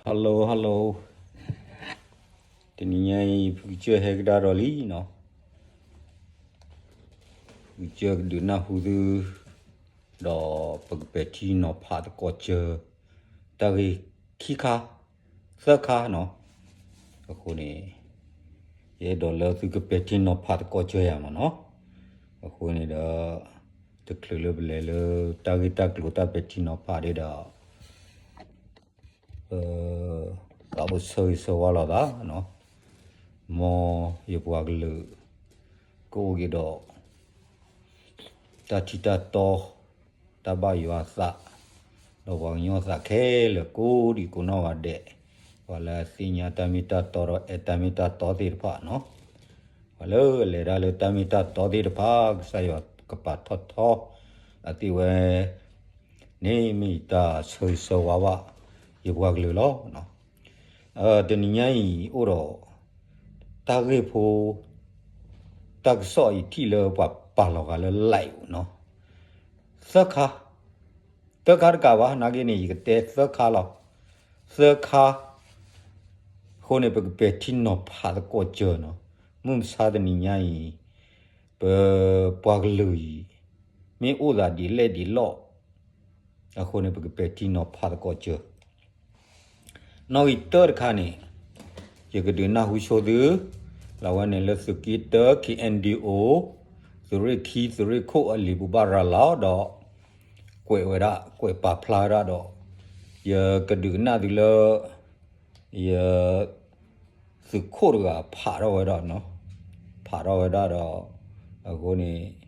Hello hello, တနံၤညါအံၤ ဖုကစၢၢ်ဟဲကဒါဒီးလံနီၤ, ဖုကစၢၢ်ကဒုးနၢ်ဟူသု ဒီးပကပဲာ်ထံနီၤဖးသကိးစၢၤ တၢ်ဂ့ၢ်ခံခါ သၢခါနီၤ, အဃိန့ၣ် ယအဲၣ်ဒိးလၢသုကပဲာ်ထံနီၤဖးသကိးစၢၤယၤမ့ၢ်နီၤ, အဃိန့ၣ်ဒီး တချုးလၢပလဲၤလၢတၢ်ဂ့ၢ်တၢ်ကျိၤတၢ်ပဲာ်ထံနီၤဖးဒ်ဒီး ပ ပဘၣ်ဆၢဂ့ၤဆၢဝါလိာ်သးနီၤ, မ်ယပှၤကလုာ် ကအိၣ်က့ၤဒီး တၢ်ထံတၢ်တီ တၢ်ဘၣ်ယွၤအသး, ဒီးပှၤကညီသးခဲလၢာ်ကိးဒံကိးနီၢ်ဂၤဒဲး, ပှၤလၢအသ့ၣ်ညါတၢ်မ့ၢ်တၢ်တီဒီးအဲၣ်တၢ်မ့ၢ်တၢ်တီသ့ၣ်တဖၣ်နီၤ, ပှၤလၢအလဲၤတၢ်လၢတၢ်မ့ၢ်တၢ်တီသ့ၣ်တဖၣ် ကစၢ်ယွၤကပာ်ထီၣ်ထီ အသ့ၣ်ဝဲ န့ၣ်မ့ၢ်ယတၢ်ဆၢဂ့ၤဆၢဝါဘၣ် ယပှၤကလုာ်လီၤ. တနံၤညါအံၤအိၣ်ဒီး တၢ်ဂ့ၢ်ဖိ တၢ်ကစီၣ်အံၤထံၣ်လၢပှၤပာ်လီၤဂာ်လၢ live နီၤ, သၢခါ, သၢခါတကးဘၣ် နာ်က့န့ၣ် ယကတဲသၢခါလီၤ, သၢခါ အဃိန့ၣ် ပကပဲာ်ထံနီၤဖးသကိးစၢၤနီၤ, မုၢ်မဆါတနံၤညါအံၤ ပပှၤကလုာ်အံၤ မ့ၢ်အိၣ်သးဒ်လဲၣ်ဒ်လဲၣ် အဃိန့ၣ် ပကပဲာ်ထံနီၤဖးသကိးစၢၤ နီၣ်ဂံၢ်တၢတခါန့ၣ် ယကဒုးနၢ်ဟူဆိသု လၢအဝဲန့ၣ်လၢသုးက့တၢ K N D O သုးရ့ၣ်ခံ သုးရ့ၣ်ခိၣ်အလံာ်ပူၤဘၣ်ရၤလီၤဒီး ကွဲးဝဲဒၣ် ကွဲးပာ်ဖျါဝဲဒၣ်ဒီး ယကဒုးကနၣ်သုလၢ ယ သုးခိၣ်တဂၤဖးထီၣ်ဝဲဒၣ်နီၤ, ဖးထီၣ်ဝဲဒၣ်ဒီး အဃိန့ၣ်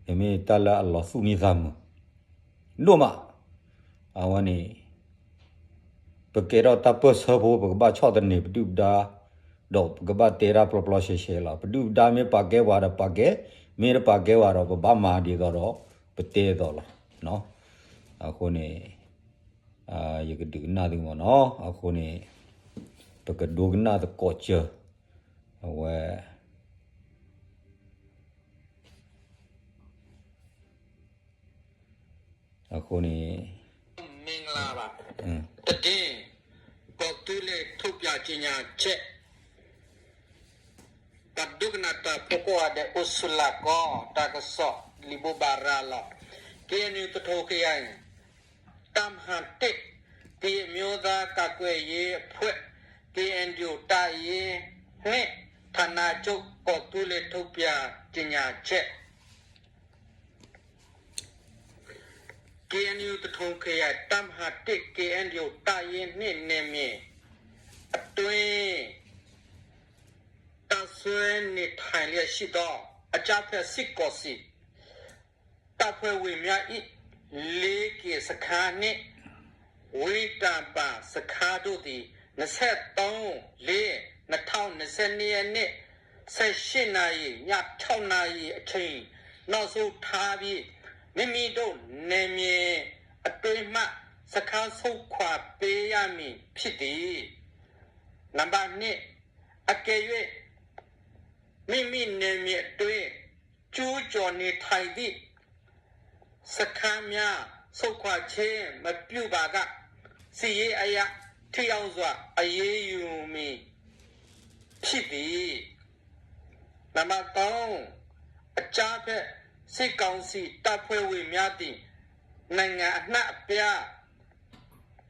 မ့မ့ၢ်တၢ်လၢအလီၤသူၣ်မံသးမုာ် ဒိၣ်မး, အဝဲန့ၣ် ပကဲထီၣ်တၢ်ပၢၢ်ဆၢဖိ ပကဘၣ်ဆီၣ်သနံးပဒုၣ်ပဒါ ဒီးပကဘၣ်တဲတၢ်ပျီပျီရှဲရှဲလီၤ. ပဒုၣ်ပဒါမ့ၢ်ပာ်ကဲပှၤဒီးပာ်ကဲ, မ့ၢ်တပာ်ကဲပှၤဒီးပဘၣ်မၤဒ်သိးဒီး ပတဲအသိးလီၤ. အဃိန့ၣ် ယကဒုးကနၣ်သုမ့ၢ်နီၤ, အဃိန့ၣ် ပကဒိကနၣ်သကိးစၢၤ အဝဲ အဃိန့ၣ် မင်္ဂလာပါ သတင်း ကော်သူလ့ၤ ထုတ်ပြန်ကြေညာချက် ပဒိကနၣ်တၢ်ဖိကိးဂၤဒဲး အိၣ်ဆူၣ်လၢ်ကီ တၢ်ကစီၣ် လံာ်ဘိးဘၣ်ရၤလီၤ K N U သထုံခရိုင် တပ်မဟာတစ် ကရင်အမျိုးသားကာကွယ်ရေးအဖွဲ့ K N U တပ်ရင်းနှစ် ဌာနချုပ် ကော်သူလ့ၤ ထုတ်ပြန်ကြေညာချက် K N U သထုံခရိုင် တပ်မဟာတစ် K N U တပ်ရင်းနှစ် နယ်မြေအတွင်း တပ်စွဲနေထိုင်လျက်ရှိသော အကြမ်းဖက်စစ်ကောင်စီ တပ်ဖွဲ့ဝင်များ၏ လေးကင်စခန်းနှင့် ဝေးတံပါစခန်းတို့သည် နှစ်ဆယ့်သုံး လေး နှစ်ထောင်နှစ်ဆယ့်နှစ်ရက်နေ့ ဆယ့်ရှစ်နာရီ ညခြောက်နာရီအချိန် နောက်ဆုတ်ထားပြီး မိမိတို့နယ်မြေအတွင်းမှ စခန်းဆုတ်ခွာပေးရမည်ဖြစ်သည်။ နံပါတ်နှစ် အကယ်၍ မိမိနယ်မြေအတွင်း ကျူးကျော်နေထိုင်သည့် စခန်းများ ဆုတ်ခွာခြင်းမပြုပါက စစ်ရေးအရ ထိရောက်စွာ အရေးယူမည်ဖြစ်သည်။ နံပါတ်သုံး အကြမ်းဖက်စစ်ကောင်စီတပ်ဖွဲ့ဝင်များသည် နိုင်ငံအနှံ့အပြား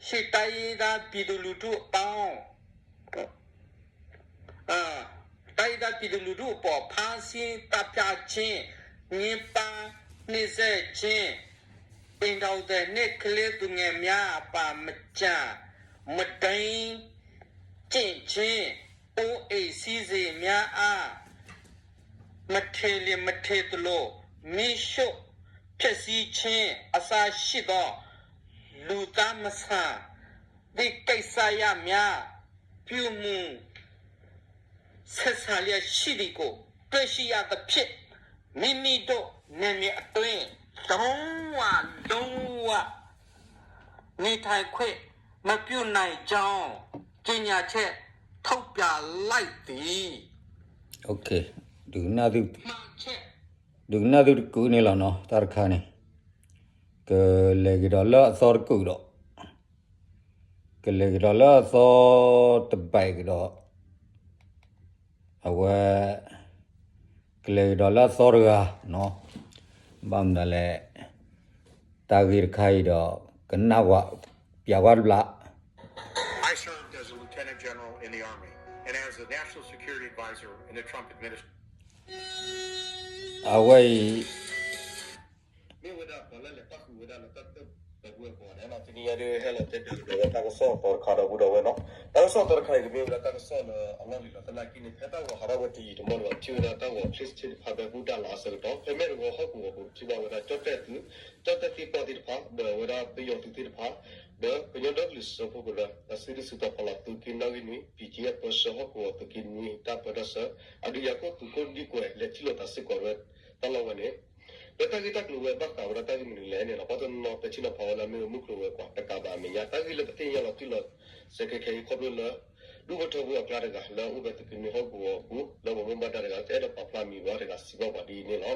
ရှိတိုင်းရင်းသားပြည်သူလူထုအပေါင်း တိုင်းရင်းသားပြည်သူလူထုအပေါ် ဖမ်းဆီးသတ်ဖြတ်ခြင်း၊ ညှဉ်းပန်းနှိပ်စက်ခြင်း၊ အိမ်ထောင်သည်နှင့်ကလေးသူငယ်များအပေါ် မကြာမတင်းကျင့်ခြင်း၊ အိုးအိမ်စည်းစိမ်များအား မထင်လျင်မထင်သလို မီးရှို့ဖျက်ဆီးခြင်းအစရှိသော လူသားမဆန်သည့်ကိစ္စရပ်များ ပြုမူဆက်ဆံလျက်ရှိသည်ကို တွေ့ရှိရသဖြင့် မိမိတို့နယ်မြေအတွင်း လုံးဝလုံးဝ နေထိုင်ခွင့်မပြုနိုင်ကြောင်း ကြေညာချက်ထုတ်ပြန်လိုက်သည်။ Okay, ဒုးကနၣ်သု ဒုးကနၣ်သုတကုာ်န့ၣ်လီၤနီၤ, တၢ်တခါန့ၣ် ကလဲၤက့ၤဒီးလၢအသီတကုာ်ဒီး ကလဲၤကဒီးလၢအသီတဘၣ်ကဒီး, အဝဲ ကလဲၤကဒီးလၢအသီတဂၤနီၤ, ဘၣ်မနုၤလဲၣ်, တၢ်ဂ့ၢ်တခါအံၤဒီး ကနၣ်ဝဲ ပျးဝဲတဘျီ I served as a lieutenant general in the Army and as the national security advisor in the Trump administration. အဝဲအံၤ မ့ၢ်ဝဲဒၣ်ပှၤလၢလဲၤပၣ်ဃုာ်ဝဲဒၣ်လၢတၢ်တၢၣ်ပီၣ်သးပူၤအပူၤန့ၣ်လီၤ. တနံၤအံၤဒုး ဟဲလီၤတဲာ်ကဒီးတၢ်ကစီၣ်အသီတခါဒီပုၢ်ဒီဝဲၢ်နီၤ. တၢ်ကစီၣ်အသီတခါအံၤ ကမ့ၢ်ဝဲဒၣ်တၢ်ကစီၣ်လၢအလီၢ်လံၤလီၤ. သနာ်က့န့ၣ် ဖဲတၢ်ဂီၤဟးထီၣ်ဝဲတယံာ်တမီၢ်ဒံးဘၣ် ပထံၣ်ဝဲဒၣ်တၢ်ဂီၤ place သ့ၣ်တဖၣ်ဖဲဘူၣ်တၢ်လီၢ်အဆၢကတီၢ် ဖဲမဲၢ်တဝီဟီၣ်ကဝီၤပူၤ ပထံၣ်ဘၣ်ဝဲဒၣ်ကၠီၣ်တဲၣ်သုး, ကၠီၣ်တဲၣ်သ့ၣ်ပှၢ်သ့ၣ်တဖၣ် ဒီးအဝဲဒၣ်ပယီၤသုးသ့ၣ်တဖၣ် ဒီးကညီဒီကလုာ်စၢဖှိၣ်ကရၢ အစုဒုၣ်စုတီၤဖီလာ် သုးက့နီၣ်ဂံၢ်နွံ BGF ပၢဆှၢဟီၣ်ကဝီၤ သုးက့နွံတၢ်ပၢတၢ်ဆှၢ အဒုးယၤခိၣ်သုးခိၣ်ဒံကွဲး လဲၤထံၣ်လိာ်သးစ့ၢ်ကီးဝဲတၢ်လီၢ်ဝဲန့ၣ် လၢတၢ်ဂ့ၢ်တၢ်ကျိၤဝဲဘၣ်ဃးဝဲဒၣ်တၢ်ဂ့ၢ်မနုၤလဲၣ်န့ၣ်လီၤ. ပှၤတနီၤနီၤတဲထံနီၤဖးဝဲလၢမ့ၢ်ဝဲမုၢ်ကျိၤဝဲၤကွာ်တကးဘၣ်အမဲာ်ညါ တၢ်ဂ့ၢ်လၢပသ့ၣ်ညါလီၤတံၢ်လီၤဆဲးခဲခဲအံၤ ခီဖျိလၢ ဒူၣ်ဖိထၢဖိအကျါတဂၤ လၢအအိၣ်ဖဲသုးက့နွံဟီၣ်ကဝီၤအပူၤ လၢပှၤဘၣ်မူဘၣ်ဒါတဂၤ တအဲၣ်ဒိးပာ်ဖျါအမံၤဘၣ်တဂၤ စံးဘၣ်ပှၤဒ်အံၤန့ၣ်လီၤ.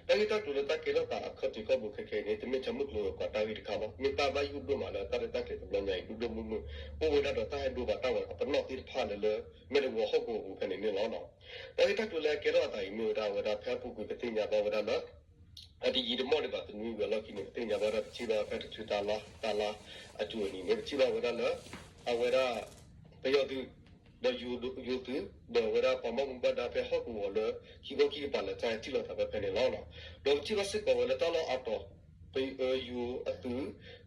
တၢ်ဂ့ၢ်တၢ်ကျိၤလၢတၢ်ကဲထီၣ်သးအခီၣ်ထံးခီၣ်ဘိခဲခဲအံၤန့ၣ် တမ့ၢ်ထဲမုၢ်ကျိၤဝဲၤကွာ်တၢ်ဂ့ၢ်တခါဘၣ်. မ့ၢ်တၢ်ဘၣ်ယိၣ်ဒိၣ်မးလၢတၢ်ရဲၣ်တၢ်ကျဲၤတဘျီညါအံၤ ဒိၣ်ဒိၣ်မုၢ်မုၢ် အိၣ်ဝဲဒၣ်ဒီးတၢ်ဟဲဒိပာ်တၢ်ဝဲအပနီၣ်သ့ၣ်တဖၣ်လၢလၢ မဲၢ်တဝီဟီၣ်ကဝီၤပူၤဖဲန့ၣ်န့ၣ်လီၤ. တၢ်ဂ့ၢ်တၢ်ကျိၤလၢအကဲထီၣ်အသးအံၤမ့ၢ်ဝဲဒၣ် အဝဲဒၣ်ဖဲအပူၤကွံာ်ပသ့ၣ်ညါဘၣ်ဝဲဒၣ်လၢ အတယံာ်တမီၢ်ဒံးဘၣ် တနွံဝံၤအလီၢ်ခံန့ၣ် ပသ့ၣ်ညါဘၣ်ဝဲဒၣ် ပထံၣ်ဘၣ်ဖဲတချုးတၢ်လါတၢ်လါအကၠိၤအနံၤန့ၣ် ပထံၣ်ဘၣ်ဝဲဒၣ်လၢ အဝဲဒၣ် ပယီၤသုး ဒီးယိၤသုး ဒီးအဝဲဒၣ်ပှၤဘၣ်မူဘၣ်ဒါဖဲဟီၣ်ကဝီၤလၢ ခံခီခံကပၤလၢတၢ်ဟဲထံၣ်လိာ်သးဖဲဖဲန့ၣ်လီၤ. ဒီးပထံၣ်ဘၣ်စ့ၢ်ကီးဝဲလၢတၢ်လီၢ်အါတီၤ ပယိၤအသုး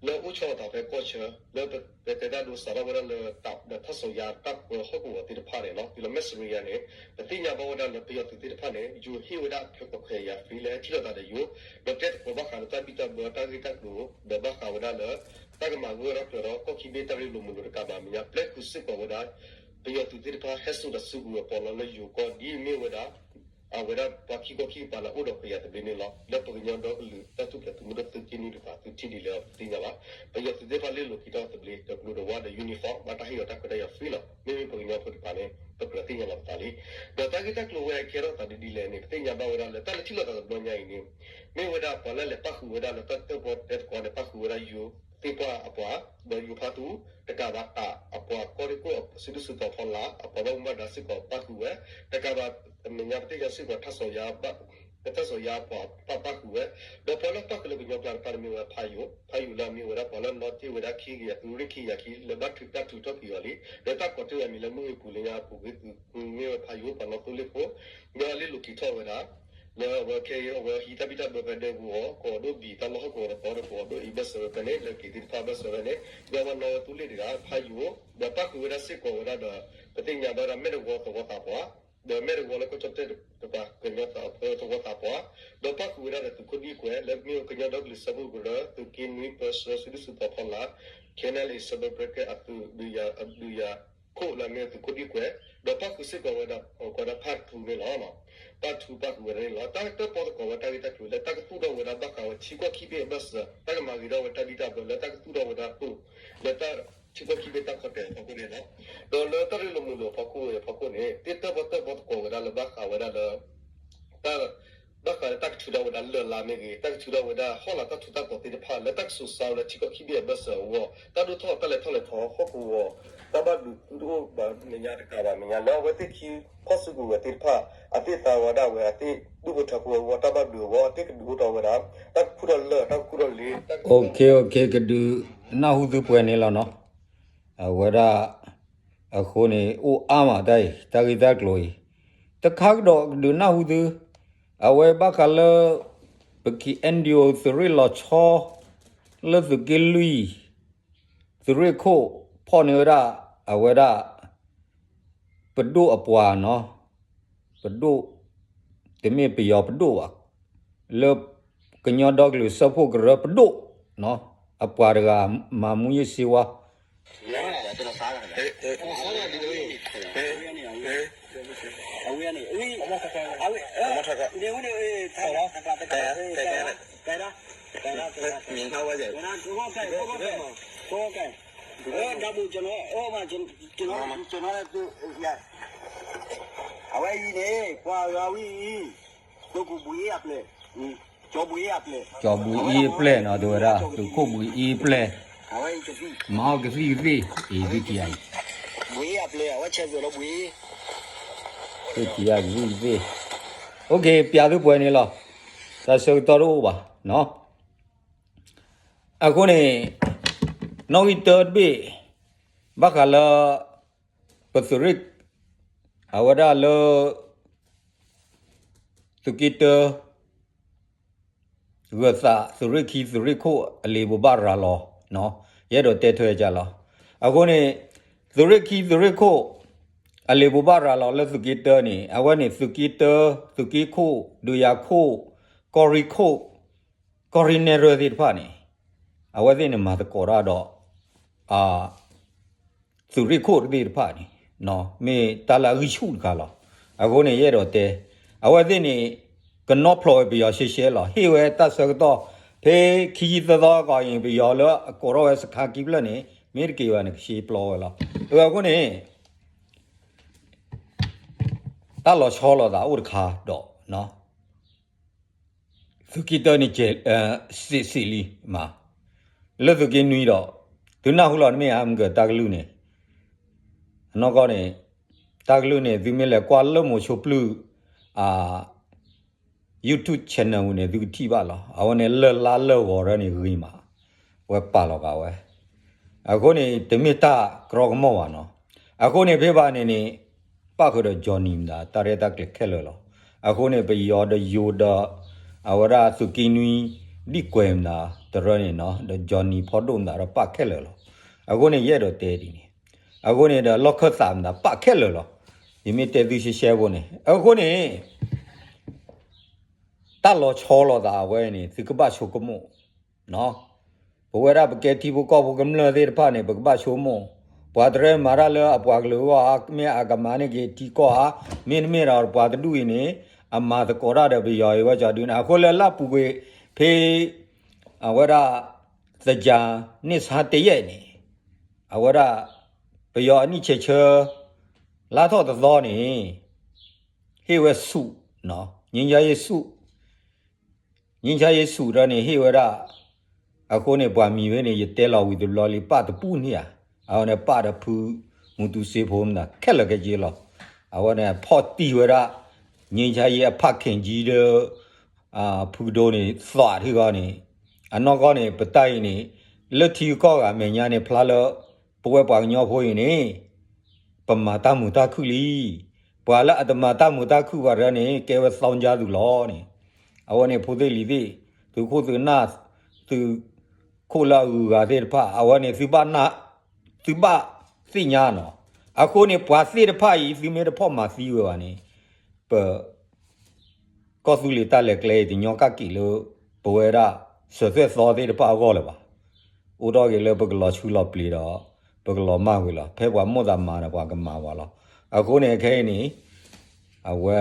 လၢအိၣ်ဆီလီၤသးဖဲကီၢ်ဆၢ လၢပတဲတၢ်ဒိစးထီၣ်ဝဲဒၣ်လၢတၢ်ဒီးထၣ်စီၤယါတၢ်ပၢဟီၣ်ကဝီၤသ့ၣ်တဖၣ်န့ၣ်လီၤ. တုၤလီၤမဲၢ်စရံယါန့ၣ် ပသ့ၣ်ညါဘၣ်ဝဲဒၣ်လၢပယီၤသုးသ့ၣ်တဖၣ်န့ၣ် ယိၤဟ့ၣ်ဝဲဒၣ်အခွဲးအယာ် free လၢဟဲထံၣ်လိာ်သးဒီးယိၤ ဒီးတဲသကိးဘၣ်ဃးလၢတၢ်ဘံၣ်တၢ်ဘၢတၢ်ဂ့ၢ်တၢ်ကျိၤ ဒီးဘၣ်ဃးဝဲဒၣ်လၢ တၢ်ကမၤဂၢၢ်ထီၣ်ကျၢၤထီၣ်ကီၢ်ခံဘ့ၣ်တၢ်ရ့လိာ်မုာ်လိာ်တကးဘၣ်အမဲာ်ညါ ပျဲဃုာ်စ့ၢ်ကီးဝဲဒၣ် ပယီၤသုးသ့ၣ်တဖၣ်ဟဲစိာ်ဒီးစုကဝဲၤပီးလီၤလၢယိၤကီၢ် ဒ်အမ့ၢ်ဝဲဒၣ် အဝဲဒၣ်ပှၤခံခီခံကပၤလၢအအိၣ်ဒီးခွဲးယာ်သဘျ့န့ၣ်လီၤ. လၢပကညီဒီကလုာ်တၢ်ထူၣ်ဖျဲးသုးမုၢ်ဒိၣ်သုးက့နွံတကပၤ သုထံၣ်ဒ်လဲၣ်အီၤပသ့ၣ်ညါဘၣ်. ပယီၤသုးသ့ၣ်တဖၣ်လ့လိာ်က့ၤထီၣ်သဘျ့ တကျိၤတဝါဒီး uniform ဘၣ်တၢ်ဟ့ၣ်အီၤတၢ်ခွဲးတၢ်ယာ် free လီၤ. မ့မ့ၢ်ပှၤကညီဖိတကပၤန့ၣ် ပကြၢးသ့ၣ်ညါလီၤပသးလံ. ဒီးတၢ်ဂ့ၢ်တၢ်ကျိၤဝဲအကဲထီၣ်သးဒ်ဒ်လဲၣ်န့ၣ် ပသ့ၣ်ညါဘၣ်ဝဲဒၣ်လၢတၢ်လဲၤထံၣ်လိာ်သးတဘျီညါအံၤန့ၣ် မ့ၢ်ဝဲဒၣ်ပှၤလၢလဲၤပၣ်ဃုာ်ဝဲဒၣ်လၢတၢ်တၢၣ်ပီၣ်တဲသကိးန့ၣ် ပၣ်ဃုာ်ဝဲဒၣ်ယိၤသ့ၣ်ပှၢ်အပှၤ ဒီးယိၤဖးသူတကးဘၣ်တး အပှၤကီၢ်ရ့ၣ်ခိၣ်အစုဒုၣ်စုတီၤဖီလာ် အပှၤဘၣ်မူဘၣ်ဒါစ့ၢ်ကီးပၣ်ဃုာ်ဝဲ တကးဘၣ်အမဲာ်ညါပသ့ၣ်ညါစ့ၢ်ကီး တၢ်စီၤယါအပှၤပၣ်ဃုာ်ဝဲ ဒီးပှၤလၢပၣ်ဃုာ်လၢကညီကျါတဖၣ်န့ၣ်မ့ၢ်ဝဲဖးယိၤ ဖးယိၤလၢအမ့ၢ်ဝဲဒၣ်ပှၤလၢနီၣ်တ့ၢ်ဝဲဒၣ်ခံကယၤ သုးရ့ၣ်ခံကယၤခံ လၢဘၣ်ထုးတၢ်ထုးထီၣ်က့ၤအီၤလံ လၢတၢ်ကိးတ့ၢ်အမံၤလၢမုၢ်ဂ့ၤပူၤလၢညါအပူၤကွံာ်သုးမ့ၢ်ဝဲဖးယိၤ ပှၤနီၣ်သိလ့ၣ်ဖိ ဒီးလ့လိာ်က့ၤထီၣ်ဝဲဒၣ် လၢအဝဲခဲအံၤ အဝဲဟံးတၢ်ဘံၣ်တၢ်ဘၢဖဲဒဲကဝီၤ ကဝီၤဒိၣ်ဘံၣ်တၢ်လီၢ်ဟီၣ်ကဝီၤတသီဒီးကဝီၤဒိၣ်အံၤဘၢၣ်စၢၤဝဲဖဲန့ၣ် လၢက့ၤသ့ၣ်တဖၣ်ဘၢၣ်စၢၤဝဲန့ၣ် ဒီးအဝဲနီၣ်ဝဲသိလ့ၣ်တဂၤ ဖးယိၤ ဒီးပၣ်ဃုာ်ဝဲဒၣ်စ့ၢ်ကီးဝဲဒၣ်ဒီး ပသ့ၣ်ညါဘၣ်ဝဲဒၣ်မဲၢ်တဝီသဝီသးပှၢ် ဒီးမဲၢ်တဝီလၢကီၢ်ကၠီၣ်တဲၣ်တကပၤ ကညီသဝီသးပှၢ် ဒီးပၣ်ဃုာ်ဝဲဒၣ်ဒီးသုးခိၣ်ဒံကွဲး လၢမ့ၢ်ဝဲကညီဒီကလုာ်စၢဖှိၣ်ကရၢ သုးက့နွံပၢဆှၢစုဒုၣ်စုတီၤဖီလာ် ခဲနလံ စၢဖှိၣ်ကရၢအသုးဒုးယၤ အဒုးယၤခိၣ်လၢအမ့ၢ်သုးခိၣ်ဒံကွဲး ဒီးပၣ်ဃုာ်စ့ၢ်ကီးဝဲဒၣ် အကိးဒၣ်ဖးထူန့ၣ်လီၤ. ပၣ်ထူပၣ်ဃုာ်ဝဲဒၣ်န့ၣ်လီၤ. တၢ်တၢၣ်ပီၣ်သကိးဝဲတၢ်ဂ့ၢ်တၢ်ကျိၤလၢတၢ်ကသူၣ်ထီၣ်ဝဲဒၣ်ဘၣ်ဃးဝဲထံကီၢ်ခံဘ့ၣ်အဘၢၣ်စၢၤ တၢ်ကမၤဂ့ၤထီၣ်ဝဲတၢ်ဘံၣ်တၢ်ဘၢလၢတၢ်ကသူၣ်ထီၣ်ဝဲဒၣ်တိၢ် လၢတၢ်ထံကီၢ်ခံဘ့ၣ်တၢ်ခီၣ်တဲာ်အဖီခိၣ်န့ၣ်လီၤ. ဒီးလၢတၢ်ရ့လိာ်မုာ်လိာ်အဖီခိၣ်ဝဲအဖီခိၣ်န့ၣ် တၢၣ်တၢၣ်ပီၣ်တၢၣ်ပီၣ်သကိးဝဲဒၣ်လၢဘၣ်ဃးဝဲဒၣ်လၢ တၢ် ဘၣ်ဃးလၢတၢ်ကထုးထီၣ်ဝဲဒၣ်လၢၢ်လါမ့ၢ်ဂ့ၤ တၢ်ကထုးထီၣ်ဝဲဒၣ်ဟီၣ်လာ်တၢ်ထူးတၢ်တီၤသ့ၣ်တဖၣ် လၢတၢ်ကစိာ်ဆါဝဲလၢထံကီၢ်ခံဘ့ၣ်အဘၢၣ်စၢၤအဂီၢ် တၢ်ဒိၣ်ထီၣ်တၢ်လဲၤထီၣ်လဲၤထီဟီၣ်ကဝီၤ တၢ်ဘၣ်ဘျုးသုတအိၣ်ဘၣ်မဲာ်ညါတကးဘၣ်မဲာ်ညါ လၢအဝဲသ့ၣ်ခံဖီၣ်စုကဝဲၤသ့ၣ်တဖၣ် အသ့ၣ်သးဝဲဒၣ်ဝဲ အသ့ၣ်ဒူၣ်ဖိထၢဖိအဂီၢ် တၢ်ဘၣ်ဘျုးအဂီၢ် အသ့ၣ်ကဒုးအိၣ်ထီၣ်ဝဲဒၣ် တၢ်ကခူၣ်ထီၣ်လၢၢ် တၢ်ကခူၣ်ထီၣ်လ့ တၢ်ကခူၣ်ထီၣ် ကဒုးနၢ်ဟူသုပှဲၤန့ၣ်လီၤနီၤ. အဝဲဒၣ် အဃိန့ၣ် အိၣ်အါမးတၢ်အံၤ တၢ်ဂ့ၢ်တၢ်ကျိၤအံၤ တခါကဒီးကဒုးနၢ်ဟူသု အဝဲဘၣ်ဃးလၢ ပက့ၤ NDO သုးရ့ၣ်လီၤဆီ လၢသုးက့လွံၢ် သုးရ့ၣ်ခိၣ်ဖီၣ်န့ၢ်ဝဲဒၣ် အဝဲဒၣ် ပဒိၣ်အပှၤနီၤ ပဒိၣ် တမ့ၢ်ပယီၤပဒိၣ်ဘၣ် လၢကညီဒီကလုာ်စၢဖှိၣ်ကရၢပဒိၣ်နီၤ အပှၤတဂၤမၤမူယ့ၣ်စ့ဝါ အဝဲအံၤန့ၣ် ပှၤအဝဲအံၤ သုးခိၣ်ဘှံးအံၤအပျဲၢ်, ကၠီဘှံးအံၤအပျဲၢ်, ကၠီဘှံးအံၤအပျဲၢ်နီၤ တဲဝဲဒၣ် သုးခိၣ်ဘှံးအံၤအပျဲၢ်, မၤအီၣ်ကသံၣ်ကသ့ၣ်, အံၤ သုထံၣ်ယၤအံၤ, သုထံၣ်ယၤကသံၣ်ကသ့ၣ်, OK ပျးသုပှဲၤန့ၣ်လီၤ, တၢ်ဆၢကတီၢ်တအိၣ်ဘၣ်နီၤ. အဃိန့ၣ် နီၣ်ဂံၢ်တၢတဘ့ၣ် ဘၣ်ဃးလၢ ပသုးရ့ၣ်, အဝဲဒၣ်လၢ သုးက့တၢ ဂၢၤသး သုးရ့ၣ်ခံသုးရ့ၣ်ခိၣ်အလံာ်ဘိးဘၣ်ရၤလီၤ, ယအဲၣ်ဒိးတဲထွဲကလီၤ. အဃိန့ၣ် သုးရ့ၣ်ခံသုးရ့ၣ်ခိၣ် အလံာ်ဘိးဘၣ်ရၤလီၤလၢသုးက့တၢန့ၣ် အဝဲန့ၣ်သုးက့တၢ, သုးက့ခိၣ်, ဒုးယၤခိၣ်, ကီၢ်ရ့ၣ်ခိၣ်, ကီၢ်ရ့ၣ်နဲၣ်ရွဲၣ်သ့ၣ်တဖၣ်န့ၣ် အဝဲသ့ၣ်န့ၣ်မၤသကိးတၢ်ဒီး သုးရ့ၣ်ခိၣ်သ့ၣ်တဖၣ်န့ၣ် မ့ၢ်တၢ်လၢအဂံၢ်ဆူၣ်တခါလီၤ. အဃိန့ၣ် ယအဲၣ်ဒိးတဲ အဝဲသ့ၣ်န့ၣ် ကနီၣ်ဖျိးဝဲပယီၤရှဲရှဲလီၤ. ဟ့ၣ်ဝဲတၢ်ဆၢကတီၢ် ဖဲခံဆံသၢသီအကီၢ်အံၤ ပယီၤလၢအကိးထီၣ်ဝဲစခါခံဖျၢၣ်န့ၣ် မ့ၢ်တက့ၤဘၣ်န့ၣ် ကရှဲပျီဝဲလီၤ. အဃိန့ၣ် တၢ်လီၤဆီလိာ်သးအိၣ်တခါဒီး သုးက့တၢန့ၣ် စံးစံးလံမး လၢသုးက့နွံဒီး သုနၢ်ဟူလီၤတမ့ၢ်ဧါ မ့ၢ်ကတၢ်ကလုၢ်န့ၣ် အနီၢ်ကီၢ်န့ၣ် တၢ်ကလုၢ်န့ၣ် သုမ့ၢ်လဲၤကွၢ်လၢမိၤဆိဖျုၢ် YouTube channel ပူၤန့ၣ် သုကထံၣ်ဘၣ်လီၤ. အဝဲန့ၣ်လၢလါလၢဂီၤရၢန့ၣ်ဂ့ၤမး ဝဲပာ်လီၤက့ၤဝဲ အဃိန့ၣ် တမ့ၢ်တၢ်ကရီကမီၣ်ဘၣ်နီၤ. အဃိန့ၣ် ဖဲဘၣ်န့ၣ်န့ၣ် ပၣ်ဃုာ်ဒီး Johnny မတၤ တၢ်ရဲၣ်တၢ်ကျဲၤခဲလၢာ်လီၤ. အဃိန့ၣ် ပယီၤဒီးယိၤဒီး အဝဲဒၣ်သုးက့နွံ ဒံၣ်ကွဲၤမတၤ တရၢန့ၣ်နီၤ ဒီး Johnny ဖီဒိၣ်မတၤဒီးပၣ်ခဲလၢာ်လီၤ. အဃိန့ၣ် ယအဲၣ်ဒိးတဲဒ်န့ၣ် အဃိန့ၣ်ဒီး လီၢ်ခၢၣ်သးမတၤပၣ်ခဲလၢာ်လီၤ. ယမ့ၢ်တဲသုရှဲရှဲဖိန့ၣ် အဃိန့ၣ် တၢ်လီၤဆီလိာ်သးအဝဲန့ၣ် သုကဘၣ်ဆိကမိၣ် ပဝဲဒၣ်ပကဲထံဖိကီၢ်ဖိကမျၢၢ်သ့ၣ်တဖၣ်န့ၣ် ပကဘၣ်ဆိကမိၣ် ပှၤတရၢမၤတၢ်လၢအပှၤကလုာ်အဂီၢ်ဧါ မ့ၢ်အကမၤန့ၢ်က့ၤထံကီၢ်ဧါ မ့တမ့ၢ်ဒီးပှၤတဒူၣ်အံၤန့ၣ် အမၤသကိးတၢ်ဒီးပယီၤအံၤဝဲကီဒုန့ၣ် အဃိလၢလၢပူၤကွံာ်ဖဲ အဝဲဒၣ် သကၤန့ၣ်ဆါတယဲၢ်န့ၣ် အဝဲဒၣ် ပယီၤအနံၣ်ဆဲးဆၢ လါထီၣ်တသီန့ၣ် ဟ့ၣ်ဝဲဆူၣ် ငြိမ်းချမ်းရေးဆု ငြိမ်းချမ်းရေးဆု တၢ်န့ၣ်ဟ့ၣ်ဝဲဒၣ် အဃိန့ၣ် ပှၤမံၤဝဲန့ၣ် ယတဲလီၤဝံၤတဘျီလံ ပၣ်တပူၤန့ၣ်ဧါ အဝဲန့ၣ်ပၣ်ဒီးဖု မူတူစ့ဖိမတၤ ခဲလၢာ်ခဲဆ့လီၤ. အဝဲန့ၣ်ဖီၣ်တံၢ်ဝဲဒၣ် ငြိမ်းချမ်းရေးအဖးခင်ကြီးဒီး ဖုဒိၣ်န့ၣ် သွးထံဂီၢ်န့ၣ် အနီၢ်ကီၢ်န့ၣ် ပတၢ်အံၤန့ၣ် လၢထံဂုၤကီၢ်ဂၤအမဲာ်ညါန့ၣ် ဖျါလၢ ပဝဲပှၤကညီဖိအံၤန့ၣ် ပမၤတၢ်မုာ်တၢ်ခုၣ်လံ. ပှၤလၢအတမၤတၢ်မုာ်တၢ်ခုၣ်ဘၣ်တဂၤန့ၣ် ကဲဝဲသောင်းကျန်းသူလီၤန့ၣ်. အဝဲန့ၣ်ဖိသ့ၣ်လံၤသ့ၣ် သုးခိၣ်သုးနၢ် သုးခိၣ်လၢအဂုၤအဂၤသ့ၣ်တဖၣ် အဝဲန့ၣ် သုဘၣ်သ့ၣ်ညါနီၤ. အဃိန့ၣ် ပှၤသ့ၣ်တဖၣ်အံၤ သုမ့ၢ်တဖီၣ်မၤသံဝဲဘၣ်န့ၣ် ပ ကီၢ်သူလ့ၤတၢ်လဲၤကျဲအံၤ တညီကပ်က့ၤလၢ ပဝဲဒၣ် စၢၤသွဲၣ်သီသ့ၣ်တဖၣ်အဂီၢ်လၢၤဘၣ်. အိၣ်ထီၣ်က့ၤလၢပကလီၤဆူလီၤပျ့ၤဒီး ပကလီၤမၢ်ကွံာ်လီၤ. ဖဲပှၤမိၣ်သးမၤဒီးပှၤကမၤဝဲလီၤ. အဃိန့ၣ်ခဲအံၤန့ၣ် အဝဲ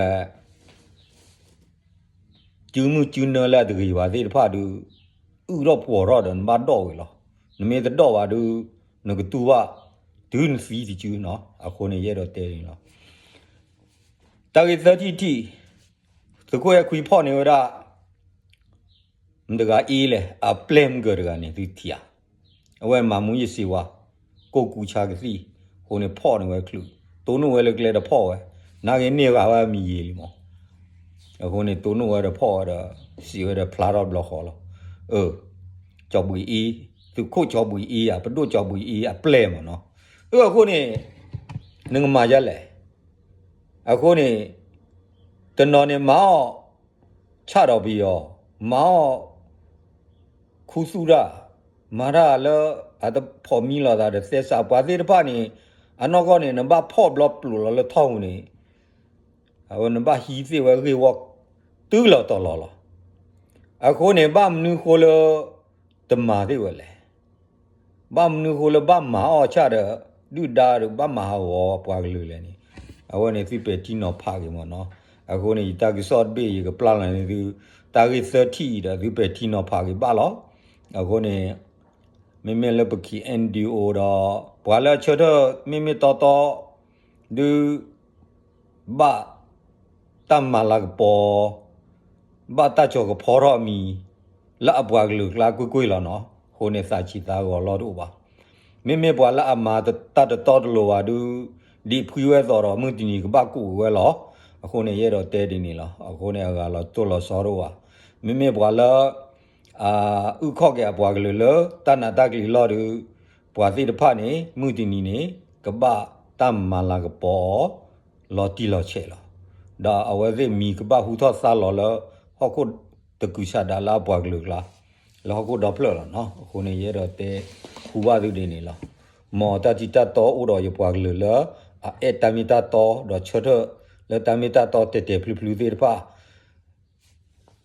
စုမုၢ်စုနၢလၢအတဂ့ၤဘၣ်သ့ၣ်တဖၣ်ဒုး အုၣ်ထီၣ်ပှီၤထီၣ်ဒီးနဘၣ်ဒိးဝဲလီၤ. နမ့ၢ်တဒိးဘၣ်ဒုး နကတူၢ်ဘၣ် တုၤနသံတစုနီၤ. အဃိန့ၣ် ယအဲၣ်ဒိးတဲန့ၣ်လီၤ. တၢ်ဂ့ၢ်သၢထံၣ်တထံၣ် သုးခိၣ်အဲၣ်ခွံဖီၣ်န့ၢ်ဝဲဒၣ် မတၤတဂၤအ့လဲၣ် အပျဲၢ်မုၢ်ကၢၤတဂၤန့ၣ် သုထံၣ်ဧါ. အဝဲမၤမူယစ့ဝါ ကိၢ်ကူဆါကသံၣ် အဃိန့ၣ်ဖီၣ်န့ၢ်ဝဲချုး တိၢ်နီၣ်ဝဲလၢကျဲဒီးဖီၣ်ဝဲ နာ်က့န့ၢ်ဂၤဝဲအမံၤယံာ်လံမး. အဃိန့ၣ် တိၢ်နီၣ်ဝဲဒီးဖီၣ်ဝဲဒီး စံးဝဲဒီးဖျါထီၣ်ဘျီဃီလီၤ. အၢ ကၠီၤဘှံးအ့ သုးခိၣ်ကၠီၤဘှံးအ့ဧါ ပဒိၣ်ကၠီၤဘှံးအ့အပျဲၢ်မးနီၤ. အၢ အဃိန့ၣ် နကမၤဒ်လဲၣ်. အဃိန့ၣ် တနီၤန့ၣ်မၤအီၣ် ဆၣ်ဒီးပယီၤ မၤအီၣ် ခူသူၣ်တၢ် မၤတၢ်လၢ အတဖိးမံလိာ်သးဒီးသဲစး ပှၤသ့ၣ်တဖၣ်န့ၣ် အနီၢ်ကီၢ်န့ၣ် နဘၣ်ဖီၣ်ဘျီပျိာ်လီၤလၢထီၣ်ပူၤန့ၣ် အဝဲနဘၣ်ဟံးသ့ၣ်ဝဲဂ့ၢ်ဝီ တုၤလီၤတီၤလီၤလီၤ. အဃိန့ၣ် ဘၣ်မနုၤဃိလၢ တမၤသ့ၣ်ဝဲလဲၣ်. ဘၣ်မနုၤဃိလၢဘၣ်မၤအီၣ်ဆၣ်ဒီး ဒုၣ်ဒါဒီးဘၣ်မၤဟးဂီၤပှၤကလုာ်လဲၣ်န့ၣ် အဝဲန့ၣ်သုပဲာ်ထံနီၤဖးက့ၤမးနီၤ. အဃိန့ၣ် ယတၢ်ကစီၣ်တဘ့ၣ်အံၤ ယကပျၢ်လီၤန့ၢ်သု တၢ်ဂ့ၢ်သၢထံၣ်အံၤဒီး သုပဲာ်ထံနီၤဖးက့ၤဘၣ်လီၤ. အဃိန့ၣ် မ့မ့ၢ်လၢပ ခ့ၣ်အဲၣ်ယူၣ်အိၣ် ဒီး ပှၤလၢအဆၢထၢၣ်မ့မ့ၢ်တီတီ ဒုး ဘၣ်တၢ်မၤလၤကပီၤ ဘၣ်တၢ်ကၠီၤကဖီထီၣ်အမံၤ လၢအပှၤကလုာ်ကျါကွ့ၢ်ကွ့ၢ်လီၤနီၤ. အဃိန့ၣ်သးဆံးသးဂီၤလီၢ်တအိၣ်ဘၣ်. မ့မ့ၢ်ပှၤလၢအမၤတၢ်တတီတလိၤဘၣ်ဒုး ဒ်ဖှံဝဲသိးဒီး မုၢ်တနံၤကဘၣ်ကူးဝဲလီၤ. အဃိန့ၣ် ယအဲၣ်ဒိးတဲဒ်န့ၣ်လီၤ. အဃိန့ၣ် အဂၤလီၤတိၢ်လီၤဆီတအိၣ်ဘၣ်. မ့မ့ၢ်ပှၤလၢ အုၣ်ခီၣ်က့ၤအပှၤကလုာ်လၢ တၢ်နးတၢ်ကျံၤလီၢ်ဒုး ပှၤသ့ၣ်တဖၣ်န့ၣ် မုၢ်တနံၤန့ၣ် ကဘၣ်တၢ်မၤလၤကပီၤအီၤ လီၤတံၢ်လီၤဆဲးလီၤ. ဒီးအဝဲသ့ၣ်မံၤကဘၣ်ဟူထီၣ်သါလီၤလၢ ဟီၣ်ခိၣ်တကုၤဆးဒးလၢအပှၤကလုာ်ကျါ လၢဟီၣ်ခိၣ်ဒီဖျၢၣ်လီၤနီၤ. အဃိန့ၣ် ယအဲၣ်ဒိးတဲဃုာ်ဘၣ်သုဒ်န့ၣ်လီၤ. မ်တၢ်ထံတၢ်တီအိၣ်ဒီးယပှၤကလုာ်လၢ အအဲၣ်တၢ်မ့ၢ်တၢ်တီ ဒီးဆၢထၢၣ်လၢတၢ်မ့ၢ်တၢ်တီတဲာ်တဲာ်ဖျုးဖျုးသ့ၣ်တဖၣ်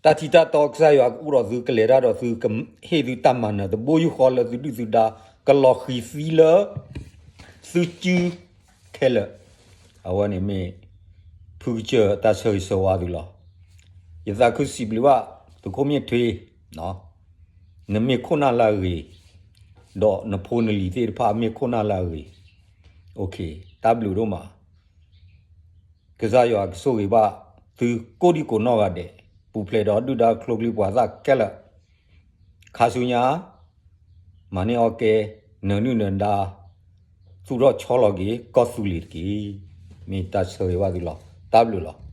တၢ်ထံတၢ်တီကစၢ်ယွၤကအိၣ်ဒီးသု ကလဲၤတၢ်ဒီးသု ကဟ့ၣ်သုတၢ်မၤနၢၤ တဘိယူၢ်ဃီလၢသုဒုၣ်သုဒါ ကလီၤဃံၤသံလၢ သုစုခဲလၢာ်. အဝဲန့ၣ်မ့ၢ် ဖုကစၢၢ်တၢ်ဆၢဂ့ၤဆၢဝါသုလီၤ. ယသးခုစံးဘျုးဘၣ် သုးခိၣ်မ့ၢ်ထွ့ နမ့ၢ်ခိၣ်နၢ်လၢအဂ့ၤ, ဒီးနဖိနလံၤသ့ၣ်တဖၣ်မ့ၢ်ခိၣ်နၢ်လၢအဂ့ၤ, တၢ်ဘျုးဒိၣ်မး. ကစၢ်ယွၤကဆိၣ်ဂ့ၤဘၣ်သုကိးဒံကိးနီၢ်ဂၤဒဲး, ပူၤဖျဲးဒီးဒုၣ်ဒါချိၣ်ချံပှၤသၣ်ခဲလၢာ်, ခါဆူညါ မၤန့ၢ်အီၣ်ကဲ, နၢၤနုၢ်နၢၤဒါ, သူၣ်ထီၣ်ဆီလီၤက့ၤ ကီၢ်သူလ့ၤတက့ၢ်. မ့ၢ်တၢ်ဆၢဂ့ၤဘၣ်သုလီၤ. တၢ်ဘျုးလီၤ.